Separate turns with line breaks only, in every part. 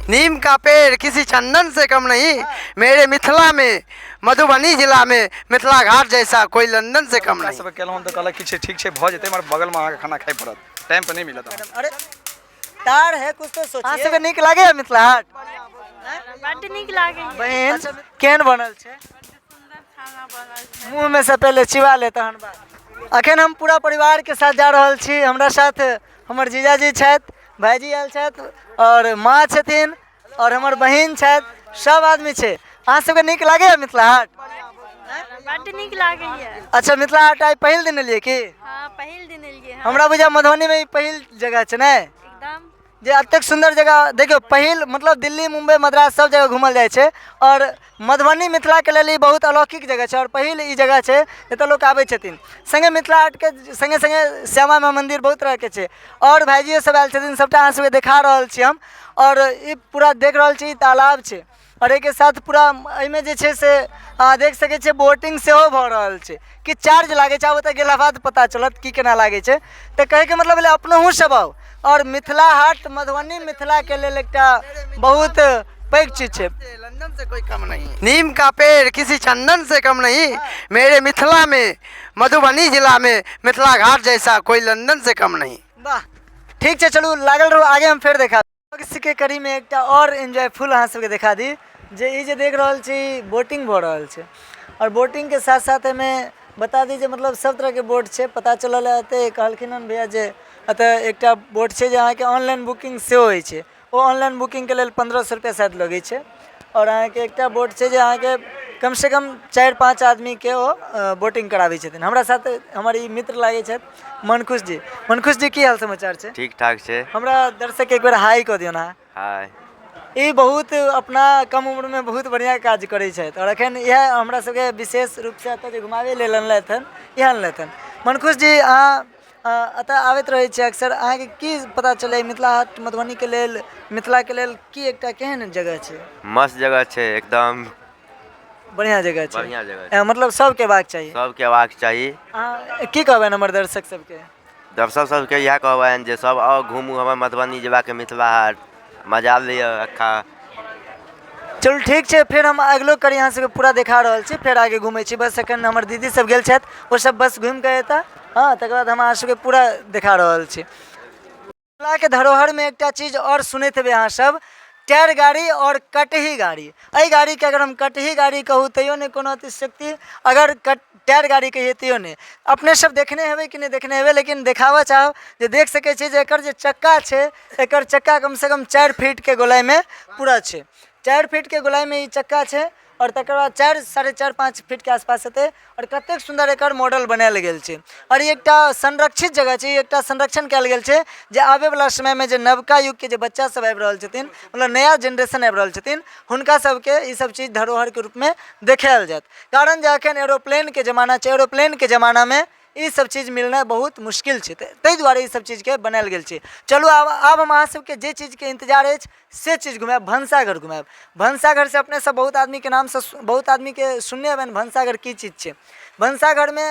नीम का पेड़ किसी चंदन से कम नहीं, मेरे मिथिला में मधुबनी जिला में मिथिला घाट जैसा कोई लंदन से कम नहीं।
सबके केलहुँ तऽ कहलक कि छै ठीक छै भऽ जेतै, मगर बगलमे अहाँके खाना खाइ पड़त, टाइम पर नहि मिलत अहाँके।
अरे तार है कुछ तो सोचिए। अहाँ सबके नीक लागैया मिथिला हाट?
बड्ड नीक लागैया।
बहिन, केहन बनल छै? मुँह में से पहिले चिबा ले तहन बात। अखन हम पूरा परिवार के साथ जा रहल छी। हमरा साथ हमर जीजाजी छथि, भाइजी आयल छथि आओर माँ छथिन आओर हमर बहिन छथि, सब आदमी छै। अहाँ सबके नीक लागैया मिथिला हाट?
बड्ड नीक लागैया।
अच्छा, मिथिला हाट आइ पहिल दिन एलियै की?
हँ, पहिल दिन एलियै हँ।
हमरा बुझाय मधुबनीमे ई पहिल जगह छै ने?
एकदम।
जे एतेक सुन्दर जगह देखियौ, पहिल मतलब दिल्ली, मुम्बई, मद्रास सब जगह घूमल जाइ छै आओर मधुबनी मिथिलाके लेल ई बहुत अलौकिक जगह छै आओर पहिल ई जगह छै जतऽ लोक आबै छथिन। सङ्गे मिथिला हाटके सङ्गे सङ्गे श्यामा माइ मन्दिर बहुत तरहके छै आओर भाइजियो सब आयल छथिन। सबटा अहाँ सबके देखा रहल छी हम आओर ई पूरा देख रहल छी, ई तालाब छै आओर एहिके साथ पूरा एहिमे जे छै से अहाँ देख सकै छियै बोटिंग सेहो भऽ रहल छै। किछु चार्ज लागै छै, आब ओतऽ गेला बाद पता चलत की केना लागै छै। तऽ कहैके मतलब भेलै अपनहु सब आउ आओर मिथिला हाट मधुबनी मिथिलाके लेल एकटा बहुत पैघ चीज छै।
लंदन से कोई कम नहीं, नीम का पेड़ किसी चंदन से कम नहीं, मेरे मिथिला में मधुबनी जिला में मिथिला घाट जैसा कोई लंदन से कम नहीं।
वाह, ठीक छै, चलू लागल रहू, आगे हम फेर देखा के कड़ीमे एकटा आओर एन्जॉयफुल अहाँ सबके देखा दी जे ई जे देख रहल छी बोटिंग भऽ रहल छै आओर बोटिंगके साथ साथ एहिमे बता दी जे मतलब सब तरहके बोट छै। पता चलल हँ एतऽ कहलखिन हन भैया जे एतऽ एकटा बोट छै जे अहाँके ऑनलाइन बुकिंग सेहो होइ छै। ओ ऑनलाइन बुकिंगके लेल 1500 रुपैआ शायद लगै छै आओर अहाँके एकटा बोट छै जे अहाँके कमसँ कम 4-5 आदमीके ओ बोटिंग कराबै छथिन। हमरा साथ हमर ई मित्र लागै छथि मनखुश जी। मनखुश जी, की हाल समाचार छै?
ठीक ठाक छै।
हमरा दर्शकके एक बेर हाय कऽ दियौ ने।
हाय।
ई बहुत अपना कम उम्रमे बहुत बढ़िआँ काज करै छथि आओर एखन इएह हमरा सबके विशेष रूपसँ एतऽ जे घुमाबै लेल अनलथि हन, इएह अनलथि हन। मनखुश जी, अहाँ एतऽ आबैत रहै छियै अक्सर, अहाँके की पता चलैए मिथिला हाट मधुबनीके लेल, मिथिलाके लेल की एकटा केहन जगह छै?
मस्त जगह छै एकदम।
बढ़िआँ जगह छै।
बढ़िआँ जगह छै।
मतलब सबके अयबाक चाही।
सबके अयबाक चाही।
अहाँ की कहबनि हमर दर्शक सबके?
दर्शक सबके इएह कहबनि जे सब आउ घूमू हमर मधुबनी जिलाके मिथिला हाट, मजा लिअ अच्छा।
चलू ठीक छै, फेर हम अगिलो कड़ी अहाँ सबके पूरा देखा रहल छी, फेर आगे घुमै छी। बस एखन हमर दीदी सब गेल छथि, ओ सब बस घुमि कऽ एता, हँ, तकर बाद हम अहाँ सबके पूरा देखा रहल छी। मिथिलाके धरोहरमे एकटा चीज आओर सुनैत हेबै अहाँ सब, टायर गाड़ी आओर कटही गाड़ी। एहि गाड़ीके अगर हम कटही गाड़ी कहू तैयो नहि कोनो अतिशयोक्ति, अगर कट टायर गाड़ी कहियै तैयो नहि। अपने सब देखने हेबै कि नहि देखने हेबै, लेकिन देखाबऽ चाहब जे देख सकै छियै जे एकर जे चक्का छै, एकर चक्का कमसँ कम 4 फीटके गोलाइमे पूरा छै। 4 फीटके गोलाइमे ई चक्का छै आओर तकर बाद 4 4.5 5 फीटके आसपास हेतै आओर कतेक सुन्दर एकर मॉडल बनायल गेल छै। आओर ई एकटा संरक्षित जगह छै, ई एकटा संरक्षण कयल गेल छै जे आबयवला समयमे जे नवका युगके जे बच्चा सब आबि रहल छथिन, मतलब नया जेनरेशन आबि रहल छथिन, हुनका सबके ई सब चीज धरोहरके रूपमे देखायल जायत। कारण जे एखन एरोप्लेनके जमाना छै, एरोप्लेनके जमानामे ई सब चीज मिलनाइ बहुत मुश्किल छै, तऽ ताहि दुआरे ई सब चीजके बनायल गेल छै। चलू आब हम अहाँ सबके जे चीजके इन्तजार अछि से चीज घुमायब, भनसाघर घुमायब। भनसाघरसँ अपने सब बहुत आदमीके नामसँ बहुत आदमीके सुनने हेबनि भनसाघर की चीज छै। भनसाघरमे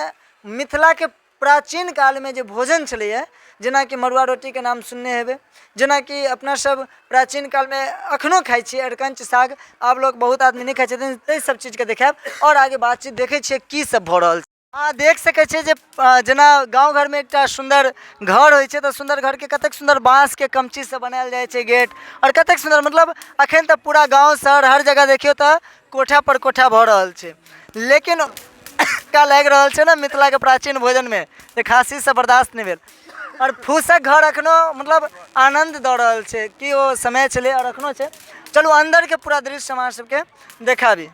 मिथिलाके प्राचीन कालमे जे भोजन छलैए, जेनाकि मड़ुआ रोटीके नाम सुनने हेबै, जेनाकि अपना सब प्राचीन कालमे एखनो खाइ छियै अरिकञ्च साग, आब लोक बहुत आदमी नहि खाइ छथिन, ताहि सब चीजके देखायब आओर आगे बातचीत देखै छियै की सब भऽ रहल छै। अहाँ देख सकै छियै जे जेना गाँव घरमे एकटा सुन्दर घर होइ छै तऽ सुन्दर घरके कतेक सुन्दर बाँसके कमचीसँ बनायल जाइ छै गेट आओर कतेक सुन्दर, मतलब एखन तऽ पूरा गाँव शहर हर जगह देखियौ तऽ कोठापर कोठा भऽ रहल छै, लेकिन का लागि रहल छै ने मिथिलाके प्राचीन भोजनमे जे खाँसीसँ बर्दाश्त नहि भेल। आओर फूसक घर एखनो मतलब आनन्द दऽ रहल छै कि ओ समय छलै आओर एखनो छै। चलू अन्दरके पूरा दृश्य हम अहाँ सबके देखाबी।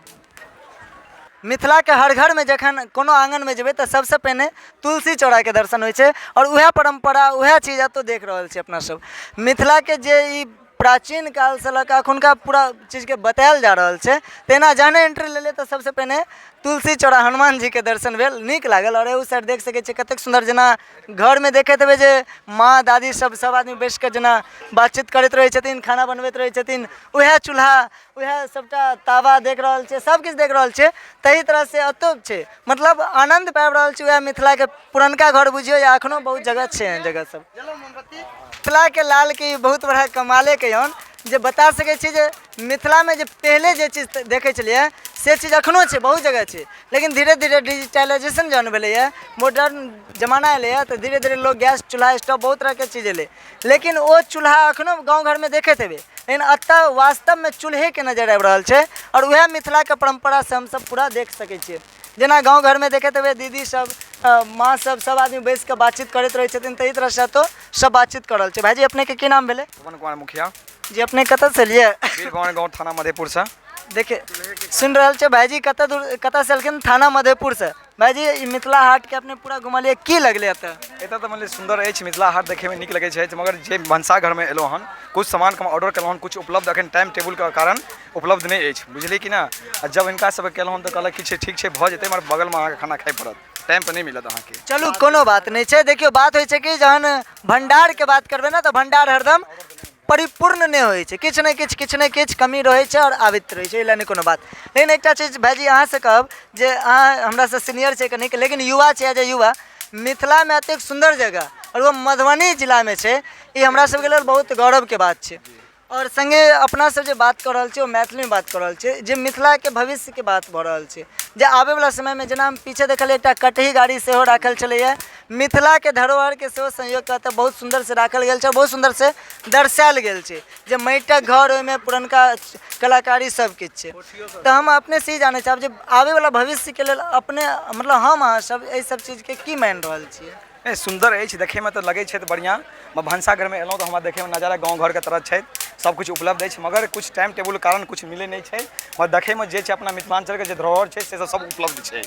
मिथिलाके हर घरमे जखन कोनो आङ्गनमे जेबै तऽ सबसँ पहिने तुलसी चौराके दर्शन होइ छै आओर वएह परम्परा वएह चीज एतौ देख रहल छी अपना सब। मिथिलाके जे ई प्राचीन कालसँ लऽ कऽ एखुनका पूरा चीजके बतायल जा रहल छै। तहिना जहने एंट्री लेलियै तऽ सबसँ पहिने तुलसी चौरा हनुमान जीके दर्शन भेल, नीक लागल। आओर एहू साइड देख सकै छियै कतेक सुन्दर, जेना घरमे देखैत हेबै जे माँ दादी सब सब आदमी बैस कऽ जेना बातचीत करैत रहै छथिन, खाना बनबैत रहै छथिन, वएह चूल्हा वएह सबटा तावा देख रहल छियै, सब किछु देख रहल छियै, ताहि तरहसँ एतौ छै। मतलब आनन्द पाबि रहल छी। वएह मिथिलाके पुरनका घर बुझियौ या एखनो बहुत जगह छै एहन जगह सब। मिथिलाके लालके ई बहुत बड़ा कमाले कहि कहियौन जे बता सकै छी जे मिथिलामे जे पहिले जे चीज देखै छलियै से चीज एखनो छै, बहुत जगह छै, लेकिन धीरे धीरे डिजिटलाइजेशन जहन भेलैए, मॉडर्न जमाना एलैए, तऽ धीरे धीरे लोक गैस चूल्हा स्टोव बहुत तरहके चीज एलै, लेकिन ओ चूल्हा एखनो गाँव घरमे देखैत हेबै, लेकिन एतऽ वास्तवमे चूल्हेके नजर आबि रहल छै। आओर वएह मिथिलाके परम्परासँ हमसब पूरा देख सकै छियै। जेना गाँव घरमे देखैत हेबै दीदी सब, माँ सब, सब आदमी बैस कऽ बातचीत करैत रहै छथिन, ताहि तरहसँ एतऽ सब बातचीत कऽ रहल छै। भाइजी, अपनेके की नाम भेलै?
पवन कुमार मुखिया।
जी, अपने कतऽसँ एलियै?
वीर भवन गाँव, थाना मधेपुरसँ।
देखिए, सुनि रहल छै भाइजी कतऽ दूर कतऽसँ एलखिन, थाना मधेपुरसँ। भाइजी, ई मिथिला हाटके अपने पूरा घुमलियै, की लगलै एतऽ?
एतऽ तऽ मानि लिअ सुन्दर अछि, मिथिला हाट देखैमे नीक लगै छै, मगर जे भनसाघरमे एलहुँ हन, किछु सामानके हम ऑर्डर केलहुँ हन, किछु उपलब्ध एखन टाइम टेबुलके कारण उपलब्ध नहि अछि, बुझलियै कि ने? आ जब हिनका सबके केलहुँ हन तऽ कहलक कि ठीक छै, भऽ जेतै, मगर बगलमे अहाँके खाना खाइ पड़त, टाइमपर नहि मिलत अहाँके।
चलू, कोनो बात नहि छै। देखियौ, बात होइ छै कि जहन भण्डारके बात करबै ने तऽ भण्डार हरदम परिपूर्ण नहि होइ छै, किछु ने किछु, किछु ने किछु कमी रहै छै आओर आबैत रहै छै, एहि लए नहि कोनो बात। लेकिन एकटा चीज भायजी अहाँसँ कहब जे अहाँ हमरासँ सीनियर छै कनिक, लेकिन युवा छै, एज ए युवा मिथिलामे एतेक सुन्दर जगह आओर ओ मधुबनी जिलामे छै, ई हमरा सबके लेल बहुत गौरवके बात छै। आओर सङ्गे अपना सब जे बात कऽ रहल छी ओ मैथिलीमे बात कऽ रहल छी, जे मिथिलाके भविष्यके बात भऽ रहल छै, जे आबैवला समयमे जेना हम पीछे देखलियै एकटा कटही गाड़ी सेहो राखल छलैए, मिथिलाके धरोहरके सेहो संयोग कऽ एतऽ बहुत सुन्दरसँ राखल गेल छै, बहुत सुन्दरसँ दर्शायल गेल छै जे माटिक घर, ओहिमे पुरनका कलाकारी सब किछु छै। तऽ हम अपनेसँ ई जानय चाहब जे आबैवला भविष्यके लेल अपने, मतलब हम अहाँ सब एहि सब चीजके की मानि रहल छियै?
नहि, सुन्दर अछि, देखैमे तऽ लगै छथि बढ़िआँ। भनसाघरमे एलहुँ तऽ हमरा देखैमे नजारा गाँव घरके तरह छथि, सब किछु उपलब्ध अछि, मगर किछु टाइम टेबुलके कारण किछु मिलै नहि छै, मगर देखैमे जे छै अपना मिथिलाञ्चलके जे धरोहर छै से सब उपलब्ध छै।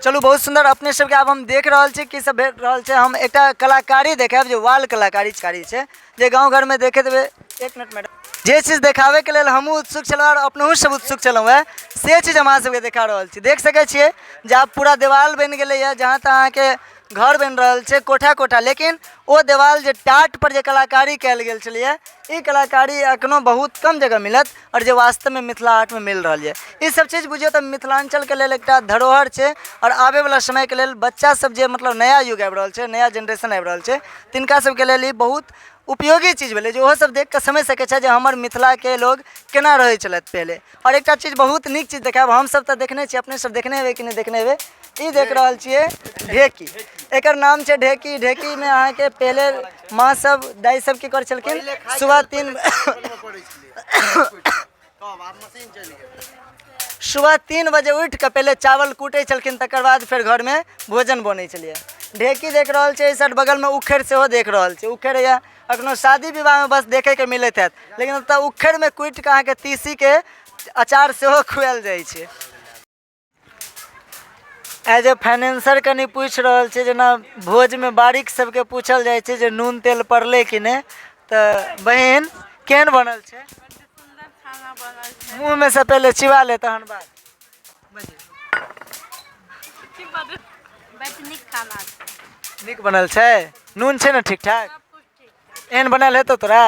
चलू, बहुत सुन्दर। अपने सबके आब हम देख रहल छी की सब भेट रहल छै। हम एकटा कलाकारी देखायब जे वाल कलाकारी छै जे गाँव घरमे देखैत हेबै। एक मिनट मैडम, जे चीज देखाबैके लेल हमहूँ उत्सुक छलहुँ आओर अपनहु सब उत्सुक छलहुँ हेँ, से चीज हम अहाँ सबके देखा रहल छी। देख सकै छियै जे आब पूरा देवाल बनि गेलैए, जहाँ तहाँ अहाँके घर बनि रहल छै कोठा कोठा, लेकिन ओ देवाल जे टाट पर जे कलाकारी कयल गेल छलैए, ई कलाकारी एखनो बहुत कम जगह मिलत आओर जे वास्तवमे मिथिला हाटमे मिल रहल यऽ। ई सब चीज बुझियौ तऽ मिथिलाञ्चलके लेल एकटा धरोहर छै आओर आबैवला समयके लेल बच्चा सब जे मतलब नया युग आबि रहल छै, नया जेनरेशन आबि रहल छै, तिनका सबके लेल ई बहुत उपयोगी चीज भेलै जे ओहो सब देखिकऽ समझि सकै छथि जे हमर मिथिलाके लोग केना रहै छलथि पहिले। आओर एकटा चीज बहुत नीक चीज देखायब, हमसब तऽ देखने छियै, अपने सब देखने हेबै कि नहि देखने हेबै। ई देख रहल छियै ढेकी, एकर नाम छै ढेकी। ढेकीमे अहाँके पहिले माँ सब, दाइ सब की करै छलखिन, सुबह 3 बजे उठि कऽ पहिले चावल कूटै छलखिन, तकर बाद फेर घरमे भोजन बनै छलैए। ढेकी देख रहल छै, एहि साइड बगलमे उखड़ि सेहो देख रहल छै। उखड़ि यऽ एखनो शादी विवाहमे बस देखैके मिलैत हैत, लेकिन ओतऽ उखड़िमे कुटि कऽ अहाँके तीसीके अचार सेहो खुआएल जाइ छै। एज ए फाइनेंसर कनि पूछि रहल छै, जेना भोजमे बारिक सबके पूछल जाइ छै जे नून तेल पड़लै कि नहि। तऽ बहिन, केहन बनल छै?
सुन्दर खाना बनल छै।
मुँहमे से पहिले चिबा ले तहन बात।
बड नीक खाना छै।
नीक बनल छै? नून छै ने ठीक ठाक?
सब कुछ ठीक छै।
एहन बनायल हेतौ तोरा?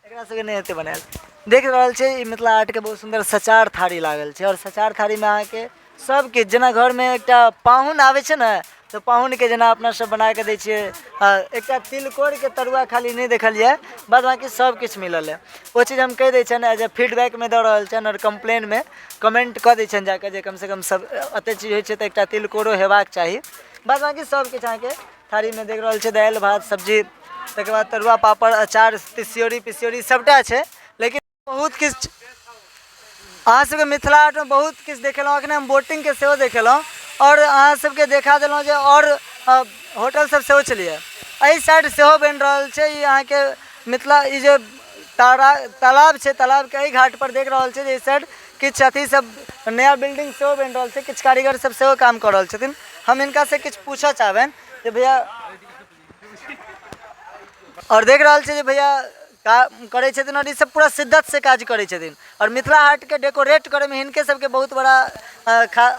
एकरा सबके नहि हेतै बनायल। देख रहल छै, ई मिथिला हाटके बहुत सुन्दर सचार थारी लागल छै आओर सचार थारीमे अहाँके सब किछु, जेना घरमे एकटा पाहुन आबै छै ने तऽ पाहुनके जेना अपना सब बनाकऽ दै छियै, एकटा तिलकोरके तरुआ खाली नहि देखलियै, बाद बाँकी सब किछु मिलल यऽ। ओ चीज हम कहि दै छियनि, एज ए फीडबैकमे दऽ रहल छियनि आओर कम्प्लेनमे कमेन्ट कऽ दै छियनि जाकऽ जे कमसँ कम सब एते चीज होइ छै तऽ एकटा तिलकोरो हेबाक चाही। बाद बाँकी सब किछु अहाँके थारीमे देख रहल छियै, दालि, भात, सब्जी, तकर बाद तरुआ, पापड़, अचार, तिसियौरी पिसियौरी सबटा छै। लेकिन बहुत किछु अहाँ सबके मिथिला हाटमे बहुत किछु देखेलहुँ। एखने हम बोटिंगके सेहो देखेलहुँ आओर अहाँ सबके देखा देलहुँ जे आओर होटल सब सेहो छलैए। एहि साइड सेहो बनि रहल छै। ई अहाँके मिथिला ई जे तारा तालाब छै, तालाबके एहि घाट पर देख रहल छै जे एहि साइड किछु अथी सब नया बिल्डिंग सेहो बनि रहल छै, किछु कारीगर सब सेहो काम कऽ रहल छथिन। हम हिनकासँ किछु पूछऽ चाहबनि जे भैया, आओर देख रहल छै जे भैया काम करै छथिन आओर ई सब पूरा शिद्दतसँ काज करै छथिन आओर मिथिला हाटके डेकोरेट करैमे हिनके सबके बहुत बड़ा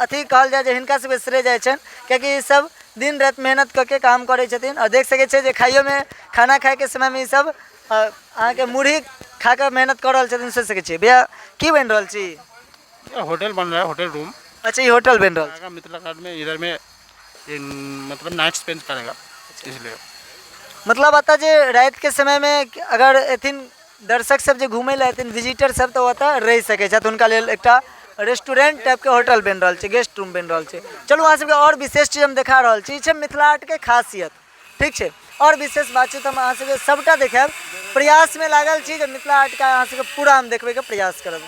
अथी कहल जाय जे हिनका सबके श्रेय जाइ छनि, किएकि ई सब दिन राति मेहनत कऽ के काम करै छथिन। आओर देख सकै छियै जे खाइयोमे, खाना खाइके समयमे ई सब अहाँके मुरही खा कऽ मेहनत कऽ रहल छथिन। सोचि सकै छियै। भैया, की बनि रहल छी?
होटल बन रहा है, होटल रूम।
अच्छा, ई होटल बनि रहल
छै मिथिला हाट में। इधर में मतलब नाइट स्पेंड करेगा, इसलिए।
मतलब एतऽ जे रातिके समयमे अगर एथिन दर्शक सब जे घूमै लए एथिन, विजिटर सब, तऽ ओतऽ रहि सकै छथि। हुनका लेल एकटा रेस्टोरेंट टाइपके होटल बनि रहल छै, गेस्ट रूम बनि रहल छै। चलू, अहाँ सबके आओर विशेष चीज हम देखा रहल छी। ई छै मिथिला हाटके खासियत। ठीक छै, आओर विशेष बातचीत हम अहाँ सबके सबटा देखायब। प्रयासमे लागल छी जे मिथिला हाटके अहाँ सबके पूरा हम देखबैके प्रयास करब।